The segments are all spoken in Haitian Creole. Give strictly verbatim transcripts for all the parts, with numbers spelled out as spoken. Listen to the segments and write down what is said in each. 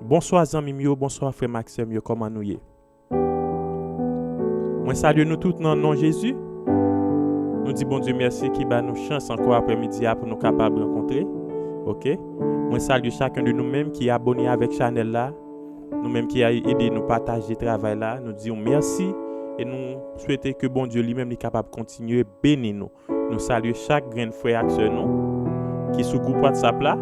Bonswa zanmi m yo, bonswa frè m ak sè m yo, kòman nou ye? Mwen salye nou tout nan non Jezi. Nou di Bondye mèsi ki ba nou chans ankò aprèmidi a pou nou kapab rankontre. Oke? Mwen salye chakun de nou menm ki abòne avèk chanèl la, nou menm ki ede nou pataje travay la. Nou di w mèsi e nou swete ke Bondye li menm li kapab kontinye beni nou. Nou salye chak grenn frè ak sè nou ki sou gwoup WhatsApp la.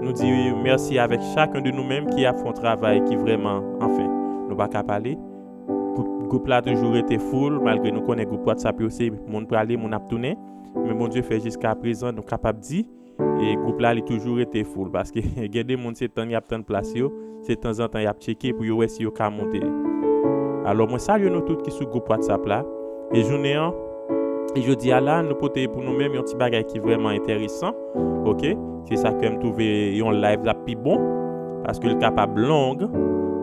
Nou di mèsi avèk chakun de nou menm ki ap fè yon travay ki vrèman, anfen, nou pa ka pale. Gwoup, gwoup la toujou rete full, malgre nou konnen gwoup WhatsApp yo se moun prale, moun ap tounen. Men Bondye fè jiska prezan nou kapab di, e gwoup la li toujou rete full, paske gen de moun se tann y ap tann plas yo, se tanzantan y ap tcheke pou yo wè si yo ka monte. Alò, mwen salye nou tout ki sou gwoup WhatsApp la. E jounen an, e jodi a la, nou pote pou nou menm yon ti bagay ki vrèman enteresan. Oke? Se sa ke m twouve yon live la pi bon, paske l kapab long.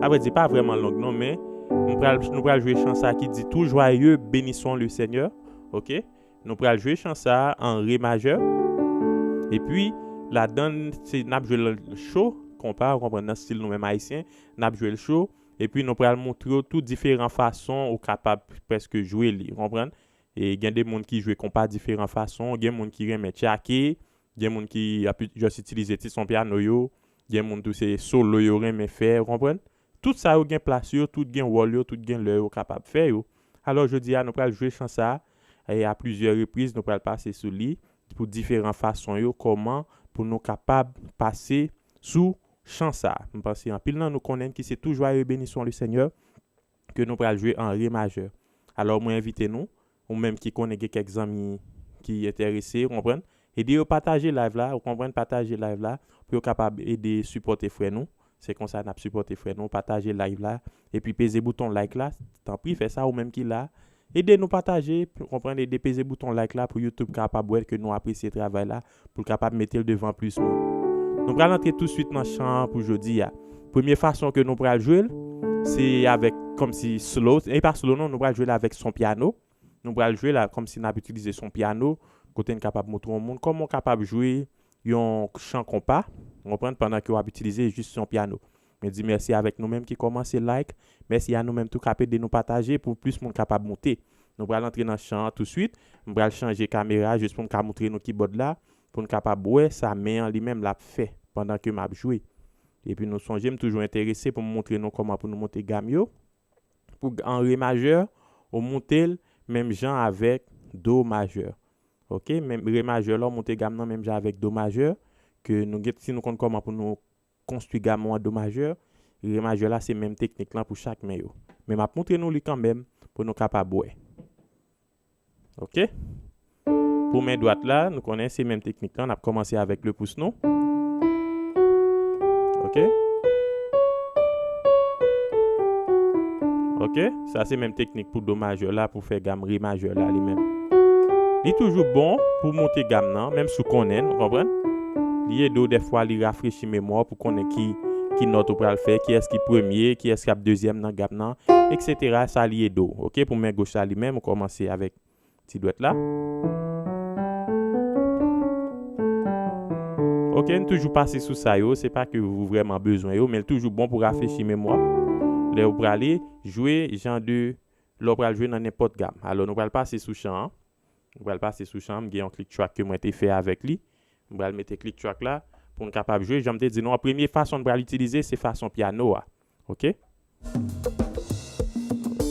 Avrèdi, pa vrèman long non, men m pral, nou pral jwe chan sa ki di Tout joyeux, bénissons le Seigneur. Oke? Nou pral jwe chan sa a an re majè. Epi, ladan l, se, n ap jwe l cho, konpa, ou konprann, nan stil nou menm ayisyen, n ap jwe l cho. Epi, nou pral montre w tou diferan fason ou kapab prèske jwe li, ou konprann? E gen de moun ki jwe konpa diferan fason, gen moun ki renmen tchake, gen moun ki ap just itilize ti son pyano yo, gen moun tou se solo yo renmen fè, ou konprann? Tout sa yo gen plas yo, tout gen wòl yo, tout gen lè yo kapab fè yo. Alò, jodi a, nou pral jwe chan sa a, e a plizyè repriz, nou pral pase sou li pou diferan fason yo, kòman pou nou kapab pase sou chan sa a. M panse anpil nan nou konnen ki se Tout joyeux, bénissons le Seigneur, ke nou pral jwe an re majè. Alò, mwen envite nou, ou menm ki konnen gen kèk zanmi ki enterese, ou konprann, ede yo pataje live la, ou konprann, pataje live la, pou yo kapab ede sipòte frè nou. Se konsa n ap sipòte frè nou, pataje live la, epi peze bouton like la, tanpri fè sa ou menm ki la. Ede nou pataje, ou konprann, ede peze bouton like la pou YouTube kapab wè ke nou apresye travay la, pou l kapab mete l devan plis moun. Nou pral antre touswit nan chan an pou jodi a. Premye fason ke nou pral jwe l, se avèk kòmsi slow, e pa slow non, nou pral jwe l avèk son pyano. Nou pral jwe la kòmsi n ap itilize son pyano, kote n kapab montre yon moun kòman w kapab jwe yon chan konpa, ou konprann, pandan ke w ap itilize jis yon pyano. Mwen di mèsi avèk nou menm ki kòmanse like, mèsi a nou menm tou k ap ede nou pataje pou plis moun kapab moute. Nou pral antre nan chan an touswit, m pral chanje kamera jis pou m ka montre nou kibòd la, pou n kapab wè sa men an li menm l ap fè pandan ke m ap jwe. Epi nou sonje m toujou enterese pou m montre nou kòman pou nou monte gam yo. Pou an re majè, ou moute l menm jan avèk do majè. Oke, menm re majè la, ou moute gam nan menm jan avèk do majè, ke nou gen, si nou konn kòman pou nou konstwi gam ou an do majè, re majè la se menm teknik lan pou chak men yo. Men m ap montre nou li kanmenm pou nou kapab wè. Oke? Pou men dwat la, nou konnen se menm teknik lan, n ap kòmanse avèk le pous nou. Oke? Oke? Sa se menm teknik pou do majè la, pou fè gam re majè la li menm. Li toujou bon pou monte gam nan, menm si w konnen l, ou konprann? Li ede w dèfwa, li rafrechi memwa w pou konnen ki, ki nòt ou pral fè, kiyès ki premye, kiyès k ap dezyèm nan gam nan, etsetera. Sa li ede w, oke? Pou men goch la li menm, ou kòmanse avèk ti dwèt la. Oke, n toujou pase sou sa yo, se pa ke ou vrèman bezwen yo, men l toujou bon pou rafrechi memwa w. Lè ou prale jwe jan de, lè ou pral jwe nan nenpòt gam. Alò, nou pral pase sou chan an. Nou pral pase sou chan an, m gen yon click track ke mwen te fè avèk li. M pral mete click track la pou n kapab jwe. Jan m te di nou an, premye fason n pral itilize se fason pyano a. Oke?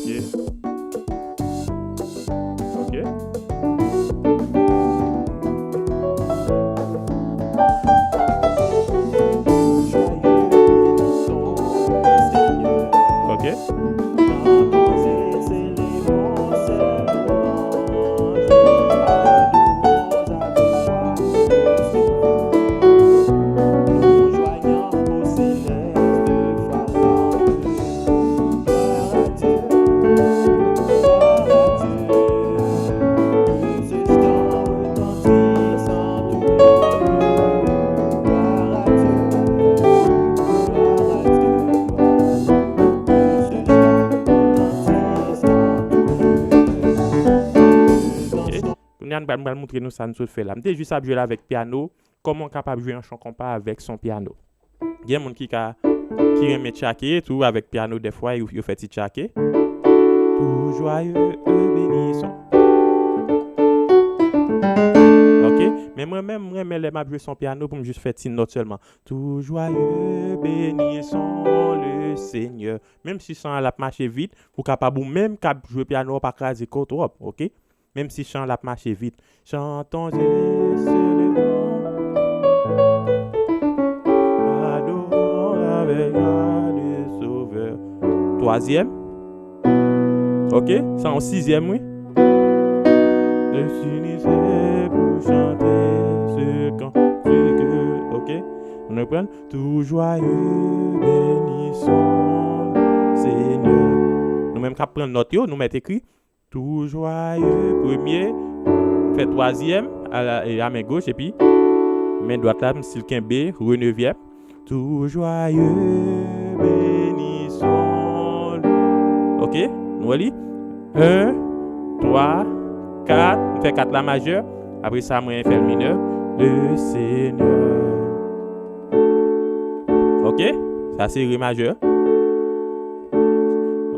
Oke. Oke. Oke. Kounye a, m pral, m pral montre nou sa n sot fè la. M te jis ap jwe l avèk pyano. Kòman w kapab jwe yon chan konpa avèk son pyano? Gen moun ki ka ki renmen tchake tou avèk pyano, dèfwa yo, yo fè ti tchake. Tout joyeux et bénissons. Ok? Men mwen menm, mwen renmen lè m ap jwe sou pyano pou m jis fè ti nòt sèlman. Tout joyeux, bénissons le Seigneur. Menm si chan an l ap mache vit, ou kapab ou menm k ap jwe pyano a pa kraze kò w twòp, ok? Menm si chan l ap mache vit. Chantons et célébrons, adorons avec joie le Sauveur. Twazyèm. Ok, sa yon sizyèm, wi. De s'unir pour chanter ce cantique. Ok, nou reprann. Tout joyeux, bénissons le Seigneur. Nou menm k ap pran nòt yo, nou mèt ekri. Tout joyeux, premye, m fè twazyèm, a la, e, a men goch, epi men dwat la, m still kenbe, re nevyèm. Tout joyeux, bénissons. Ok, nou wè li? En, twa, kat, m fè kat la majè, apre sa, mwen fè l minè. Le Seigneur. Ok, sa se re majè.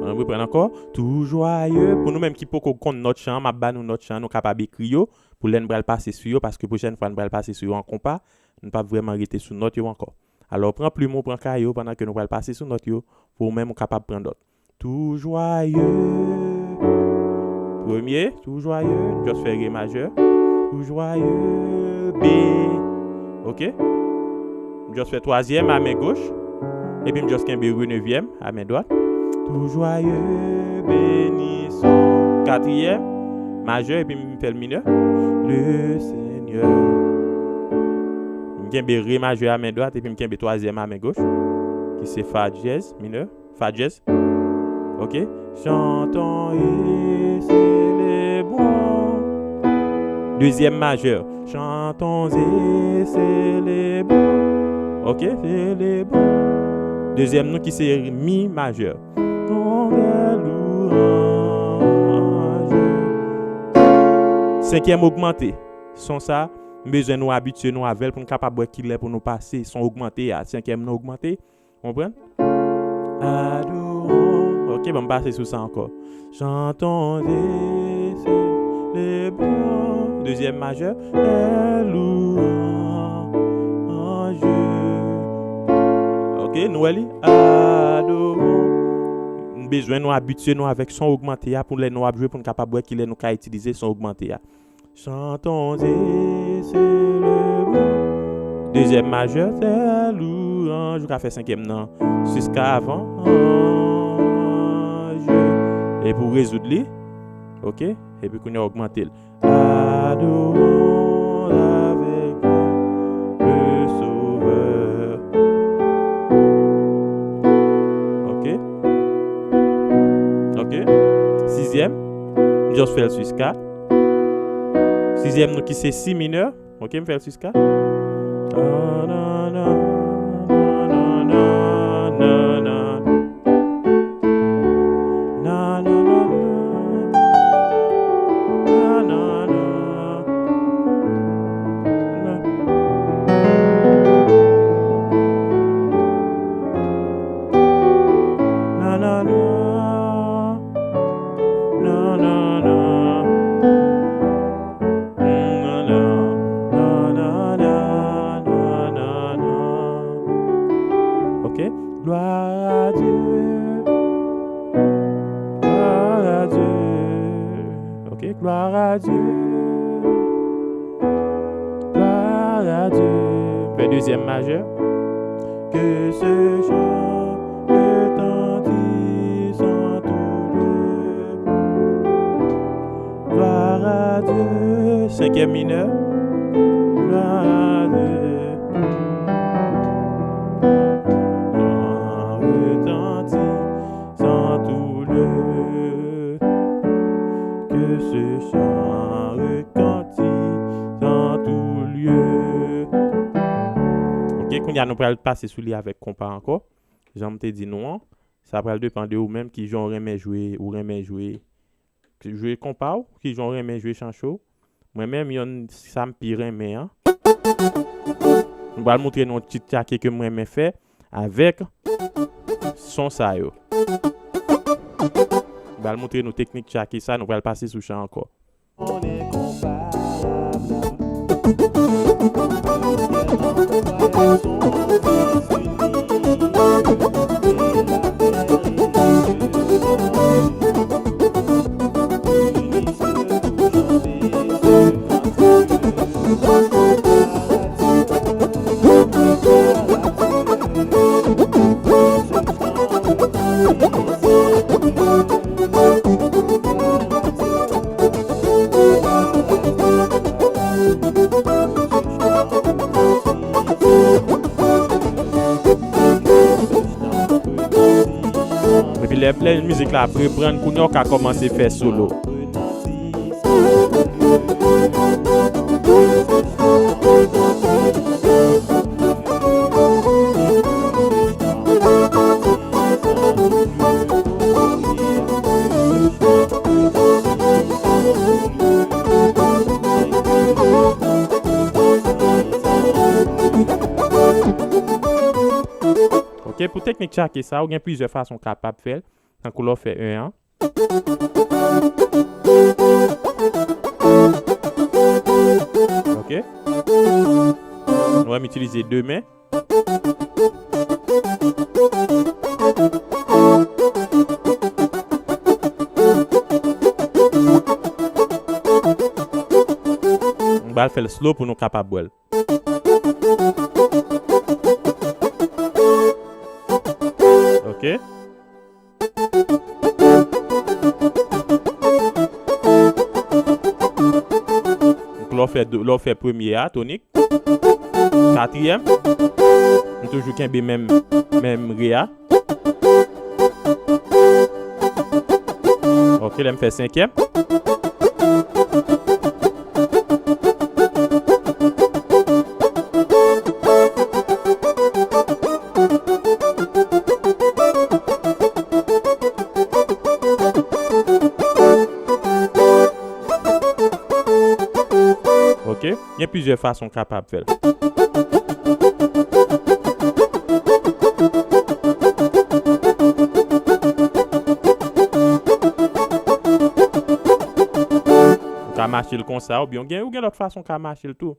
Ann reprann ankò. Tout joyeux. Pou nou menm ki poko konn nòt chan an, m ap ba nou nòt chan an, nou kapab ekri yo pou lè n pral pase sou yo, paske pwochèn fwa n pral pase sou yo an konpa, n p ap vrèman rete sou nòt yo ankò. Alò, pran plim ou, pran kaye w pandan ke nou pral pase sou nòt yo, pou ou menm ou kapab pran nòt. Tout joyeux. Premye, tout joyeux, m just fè re majè. Tout joyeux, B. Ok? M just fè twazyèm a men goch. Epi m just kenbe re nevyèm a men dwat. Tout joyeux, bénissons. Katriyèm, majè, epi m fè l minè. Le Seigneur. M kenbe re majè a men dwat, epi m kenbe twazyèm a men goch, ki se fa dyèz minè, fa dyèz. Ok? Chantons et célébrons. Dezyèm majè. Chantons et célébrons. Ok? Célébrons. Dezyèm nou ki se mi majè. Ton de louange. Senkyèm ogmante. Son sa, m bezwen nou abitye nou avè l pou n kapab wè kilè pou nou pase. Son ogmante a. Senkyèm nan ogmante. Konprann? Adorons. Ok, ban m pase sou sa ankò. Chantons et célébrons. Dezyèm majè. Tes louanges. Ok, nou wè li? Adorons. M bezwen nou abitye nou avèk son ogmante a pou lè nou ap jwe pou n kapab wè kilè nou ka itilize son ogmante a. Chantons et célébrons. Dezyèm majè, tes louanges. Ou ka fè senkyèm nan siska avan. Epi w rezoud li. Ok? Epi kounye a w ogmante l. Adorons avec joie le Sauveur. Ok? Ok? Sizyèm. M just fè l siska. Sizyèm nou ki se si minè. Ok, m fè l siska. Ok? Gloire à Dieu. Gloire à Dieu. Ok? Gloire à Dieu. Gloire à Dieu. Fè dezyèm majè. Que ce chant retentisse en tout lieu. Gloire à Dieu. Senkyèm minè. Gloire à Dieu. Chant retentisse en tout lieu. Que ce chant retentisse en tout lieu. Ok, kounye a nou pral pase sou li avèk konpa ankò. Jan m te di nou an, sa pral depann de ou menm, kijan w renmen jwe, ou renmen jwe. Jwe konpa w, kijan w renmen jwe chan cho. Mwen menm, yonn sa m pi renmen an. M pral montre nou yon ti tchake ke m renmen fè. avèk son sa yo. M pral montre nou teknik tchake sa, nou pral pase sou chan ankò. Epi lè, lè mizik la ap reprann, kounye a w ka kòmanse fè solo. Ok, pou teknik tchake sa, ou gen plizyè fason w kapab fè l. Tankou lè w fè en an. Ok. Nou wè m itilize de men. M pral fè l slow pou nou kapab wè l. Ok. Donk, lè w fè do, lè w fè premye a, tonik, katriyèm, m toujou kenbe menm, menm re a. Ok, lè m fè senkyèm. Ok, gen plizyè fason w kapab fè l. Ou ka mache l konsa, oubyen ou gen, ou gen lòt fason w ka mache l tou.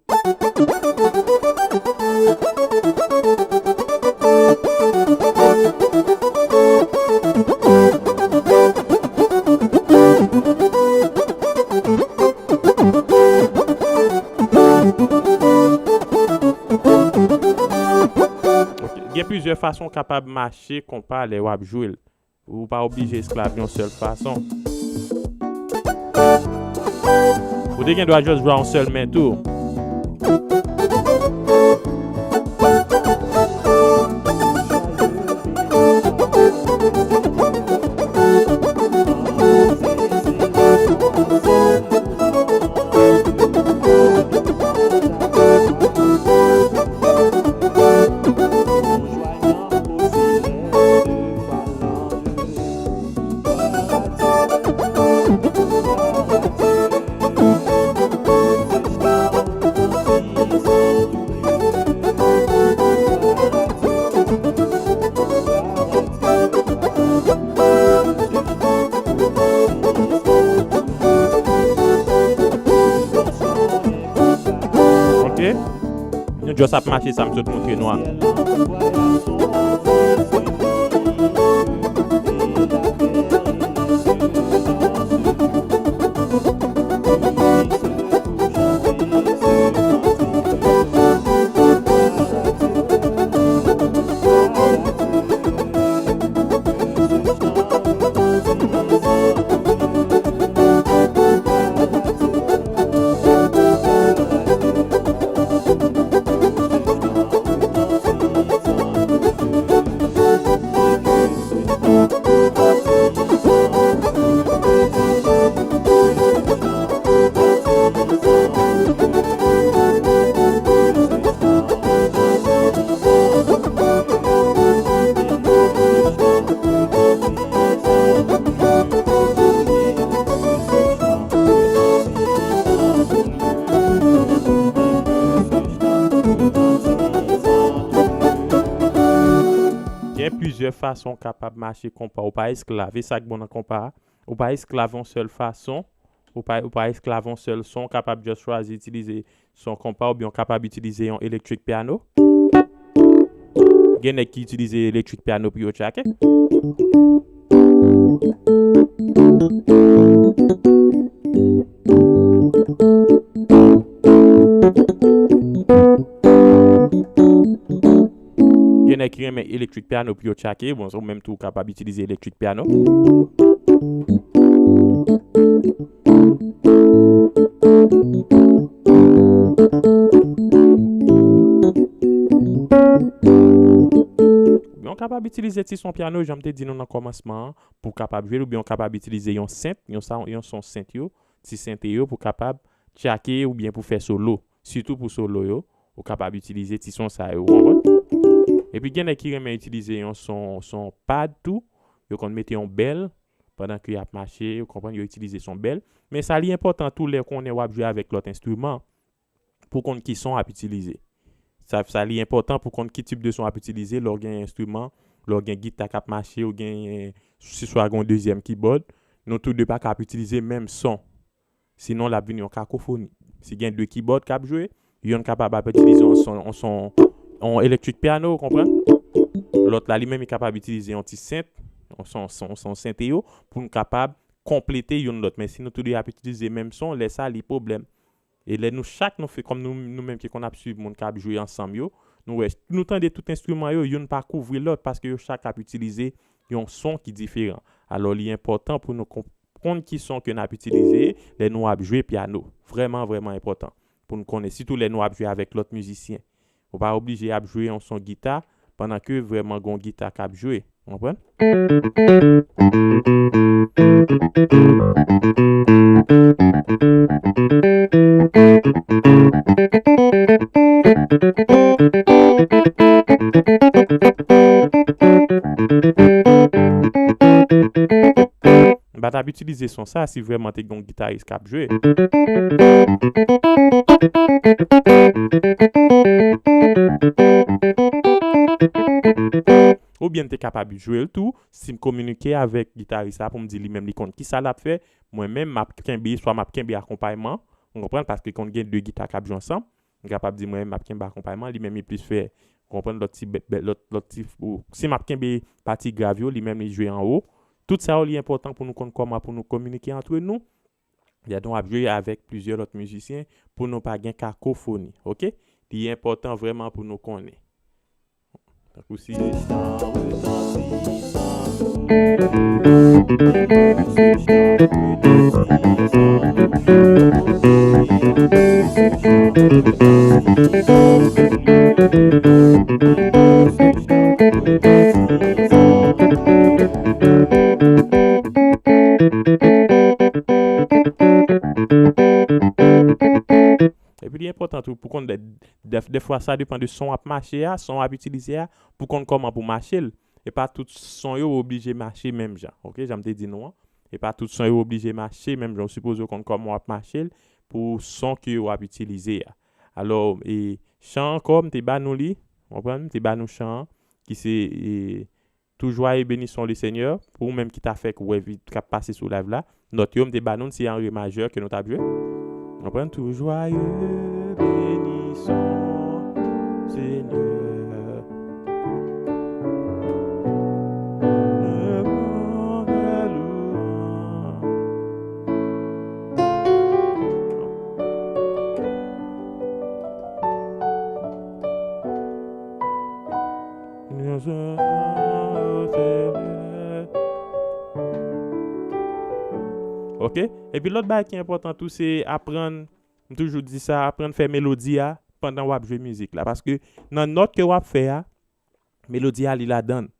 Ok. Gen plizyè fason w kapab mache konpa lè w ap jwe l. Ou pa oblije esklav yon sèl fason. Ou te gen dwa just jwe a yon sèl men tou. Ok. Nou just ap mache sa m sot montre nou a. plizyè fason w kapab mache konpa. Ou pa esklav. E sa k bon nan konpa a. Ou pa esklav yon sèl fason. Ou pa, ou pa esklav yon sèl son. Ou kapab just chwazi itilize son konpa oubyen w kapab itilize yon electric piano. Gen nèg ki itilize electric piano pou yo tchake. Gen nèg ki renmen electric piano pou yo tchake. Bon, ou menm tou ou kapab itilize electric piano. Oubyen ou kapab itilize ti son piano, jan m te di nou nan kòmansman an, pou w kapab jwe l, oubyen ou kapab itilize yon sent, yon, sa, yon son sent yo, ti sente yo, pou w kapab tchake oubyen pou fè solo. Sitou pou solo yo, ou kapab itilize ti son sa yo, ou konprann? Epi gen nèg ki renmen itilize yon son, son pad tou, yo konn mete yon bèl pandan ke y ap mache, ou konprann, yo itilize son bèl. Men sa li enpòtan tou lè konnen w ap jwe avèk lòt enstriman, pou konn ki son w ap itilize. Sa, sa li enpòtan pou konn ki tip de son w ap itilize lè w gen enstriman, lè w gen gita k ap mache, ou gen, se swa gen yon dezyèm kibòd, nou tou de pa ka ap itilize menm son. Sinon, l ap vin yon kakofoni. Si gen de kibòd k ap jwe, yonn kapab ap itilize yon son, yon son, yon electric piano, ou konprann? Lòt la, li menm, li kapab itilize yon ti sent, yon son, son, son sente yo, pou n kapab konplete youn lòt. Men si nou tou de ap itilize menm son, lè sa, li pwoblèm. E lè nou chak nou fè, kòm nou, nou menm ki konn ap swiv moun k ap jwe ansanm yo, nou wè, nou tande tout enstriman yo, youn pa kouvri lòt, paske yo chak ap itilize yon son ki diferan. Alò, li enpòtan pou nou konn, konn ki son ke n ap itilize lè nou ap jwe pyano. Vrèman, vrèman enpòtan pou n konnen, sitou lè nou ap jwe avèk lòt mizisyen. Ou pa oblije ap jwe yon son gita pandan ke vrèman gon gita k ap jwe. Ou konprann? M pa t ap itilize son sa si vrèman te gen yon gitaris k ap jwe. Oubyen m te kapab jwe l tou, si m kominike avèk gitaris la pou m di li menm li konn kisa l ap fè, mwen menm m ap kenbe, swa m ap kenbe akonpayman, ou konprann, paske konn gen de gita k ap jwe ansanm. M kapab di mwen menm m ap kenbe akonpayman, li menm li plis fè, ou konprann, lòt ti bèt, bèt, lòt, lòt ti, ou, si m ap kenbe pati grav yo, li menm li jwe anwo. Tout sa yo li enpòtan pou nou konn kòman pou nou kominike antre nou. Lè nou ap jwe avèk plizyè lòt mizisyen, pou nou pa gen kakofoni, oke? Li enpòtan vrèman pou nou konnen. Tankou si Epi li enpòtan tou pou konn de, de, defwa sa depann de son w ap mache a, son w ap itilize a, pou konn kòman pou mache l. E pa tout son yo oblije mache menm jan. Oke, jan m te di nou an. E pa tout son yo oblije mache menm jan. Ou sipoze w konn kòman w ap mache l pou son ke w ap itilize a. Alò, e, chan ankò, m te ba nou li, w konprann? M te ba nou chan an, ki se, e, Tout joyeux bénissons le Seigneur, pou ou menm ki ta fèk wè vid k ap pase sou live la, nòt yo m te ba nou, se an re majè ke nou t ap jwe. Konprann? Tout joyeux bénissons Seigneur. Le monde loue. Ok? Epi lòt bagay ki enpòtan tou, se aprann, m toujou di sa, aprann fè melodi a pandan w ap jwe mizik la. Paske nan nòt ke w ap fè a, melodi a li ladan l.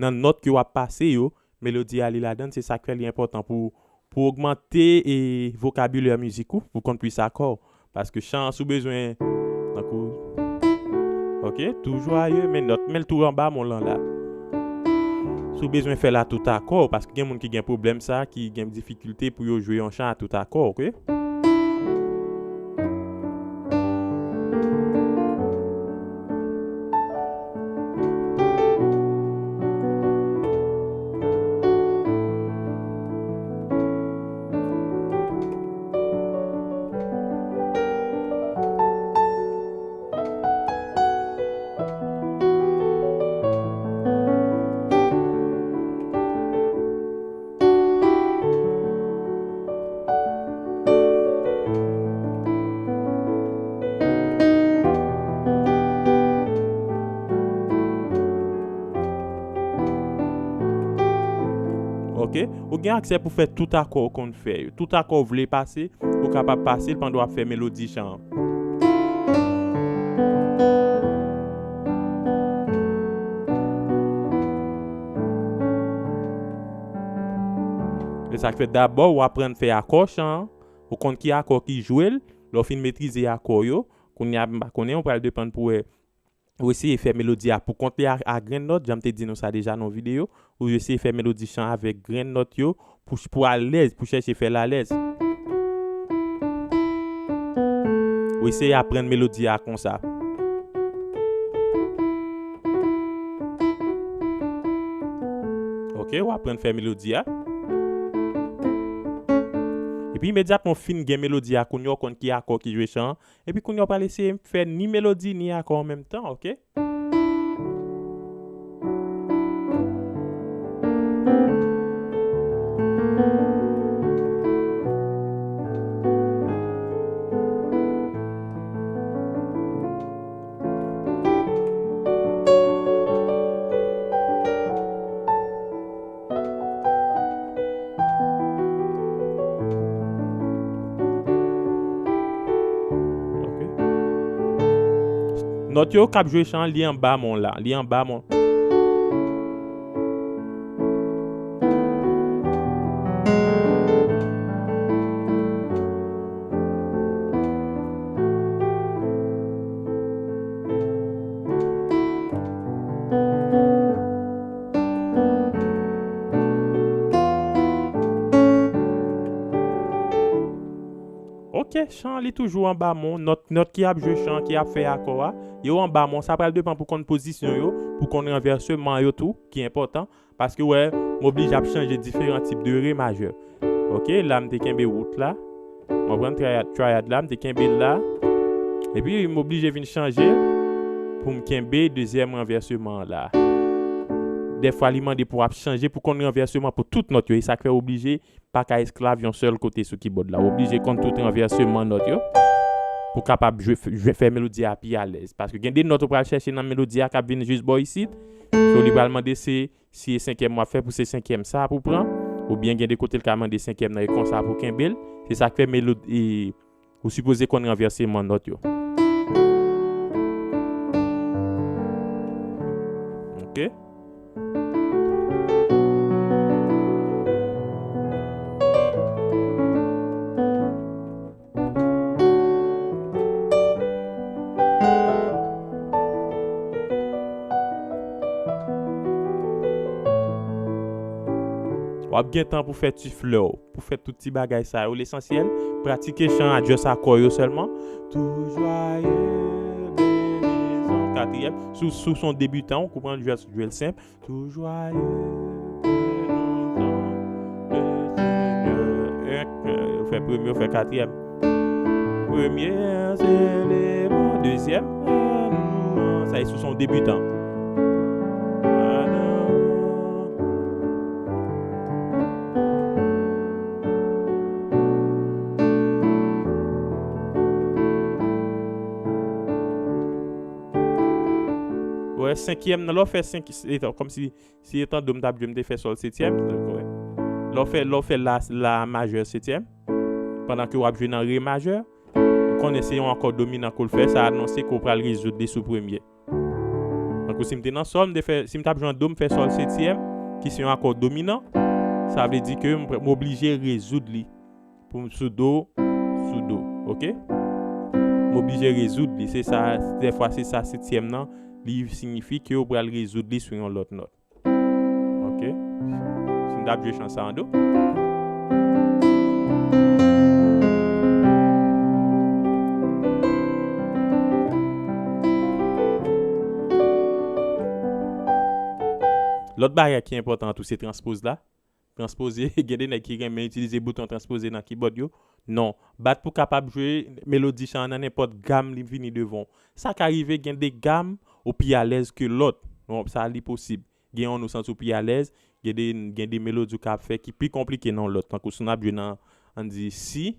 Nan nòt ke w ap pase yo, melodi a li ladan l, se sa k fè li enpòtan pou, pou ogmante, e, vokabilè mizik ou, pou konn plis akò. Paske chan an, si w bezwen, tankou, ok, tout joyeux, men nòt, men l tou anba mwen lan la. Si w bezwen fè l a tout akò, paske gen moun ki gen pwoblèm sa, ki gen difikilte pou yo jwe yon chan a tout akò, ok? Ok? Ou gen aksè pou fè tout akò ou konn fè yo. Tout akò ou vle pase, ou kapab pase l pandan w ap fè melodi chan an. E sa k fè dabò ou aprann fè akò chan an, ou konn ki akò ki jwe l, lè w fin metrize akò yo, kounye a m pa konnen, ou pral depann pou wè ou eseye fè melodi a pou kont li a, a grenn nòt, jan m te di nou sa deja nan yon videyo, ou eseye fè melodi chan avèk grenn nòt yo pou, pou alèz, pou chèche fè l alèz. Ou eseye aprann melodi a konsa. Ok, ou aprann fè melodi a. Epi imedyatman w fin gen melodi a, kounye a w konn ki akò ki jwe chan an, epi kounye a w pral eseye fè ni melodi ni akò an menm tan, ok? Ok. Nòt yo k ap jwe chan, li anba men w la. Li anba men w. Ok, chan li toujou anba men w. Nòt, nòt ki ap jwe chan, ki ap fè akò a, yo anba men w. Sa pral depann pou konn pozisyon yo, pou konn ranvèseman yo tou, ki enpòtan. Paske, wè, m oblije ap chanje diferan tip de re majè. Ok, la m te kenbe wout la. M pran triad, triad la, m te kenbe l la. Epi m oblije vin chanje l pou m kenbe dezyèm ranvèseman an la. Dèfwa li mande pou w ap chanje pou konn ranvèseman pou tout nòt yo. E sa k fè w oblije pa ka esklav yon sèl kote sou kibòd la. W oblije konn tout ranvèseman nòt yo pou w kapab jwe, jwe, fè melodi a pi alèz. Paske gen de nòt ou pral chèche nan melodi a k ap vin jis bò isit. So, li pral mande se, si e senkyèm w ap fè, pou se senkyèm sa pou pran. Oubyen gen de kote l ka mande senkyèm nan e konsa pou kenbe l. Se sa k fè melodi, e, ou sipoze konn ranvèseman nòt yo. Ok? W ap gen tan pou fè ti flè w, pou fè tout ti bagay sa yo. Lesansyèl, pratike chan a, just akò yo sèlman. Tou jwaye, benizon, katriyèm. Si w, si w se yon debitan, ou konprann, just jwe l senp. Tou jwaye, benizon, le Senyè. Ou fè premye, ou fè katriyèm. Premye, se lemon. Dezyèm, sa e si w se yon debitan. Wè, senkyèm nan, lè w fè senk, se kòmsi, si etan do m t ap jwe, m te fè sòl setyèm, donk, wè. Lè w fè, lè w fè la, la majè setyèm, pandan ke w ap jwe nan re majè, ou konnen se yon akò dominan ke w fè, sa anonse ke w pral rezoud li sou premye. Tankou si m te nan sòl, m te fè, si m t ap jwe an do, m fè sòl setyèm, ki se yon akò dominan, sa vle di ke m, m oblije rezoud li pou m sou do, sou do, ok? M oblije rezoud li, se sa, dèfwa se sa setyèm nan, li siyifi ke w pral rezoud li sou yon lòt nòt. Ok? Si m t ap jwe chan sa an do. Lòt bagay ki enpòtan tou, se transpoz la. Transpoze, gen de nèg ki renmen itilize bouton transpoze nan kibòd yo. Non. Bat pou kapab jwe melodi chan an nan nenpòt gam li vini devan w. Sa ka rive gen de gam ou pi alèz ke lòt. Bon, sa li posib. Gen youn ou santi w pi alèz, gen de, gen de melodi w ka ap fè ki pi konplike nan lòt. Tankou si n ap jwe nan, ann di, si.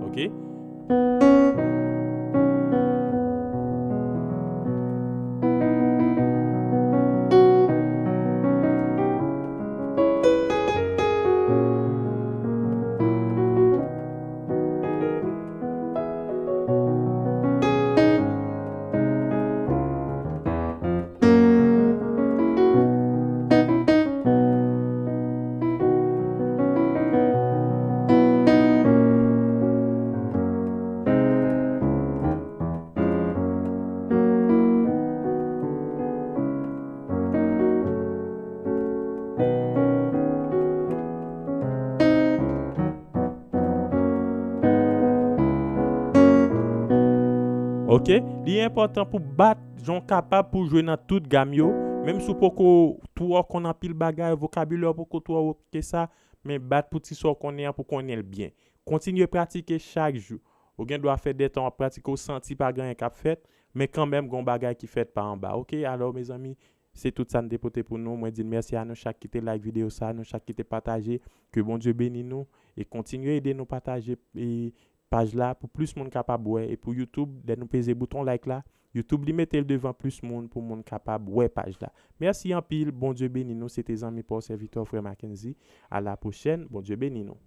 Ok? Ok, li enpòtan pou bat jan w kapab pou jwe nan tout gam yo. Menm si w poko twò konn anpil bagay, vokabilè w poko twò wo ke sa, men bat pou ti sa w konnen an pou konnen l byen. Kontinye pratike chak jou. Ou gen dwa fè de tan w ap pratike, w santi pa gen anyen k ap fèt, men kanmenm gen yon bagay ki fèt pa anba. Ok, alò mezanmi, se tout sa n te pote pou nou. Mwen di n mèsi a nou chak ki te like videyo sa, nou chak ki te pataje. Ke Bondye beni nou e kontinye ede nou pataje e paj la pou plis moun kapab wè. E pou YouTube, lè nou peze bouton like la, YouTube li mete l devan plis moun pou moun kapab wè paj la. Mèsi anpil, Bondye beni nou. Se te zanmi pa w, sèvitè w, frè Mackenzie. A la pwochèn, Bondye beni nou.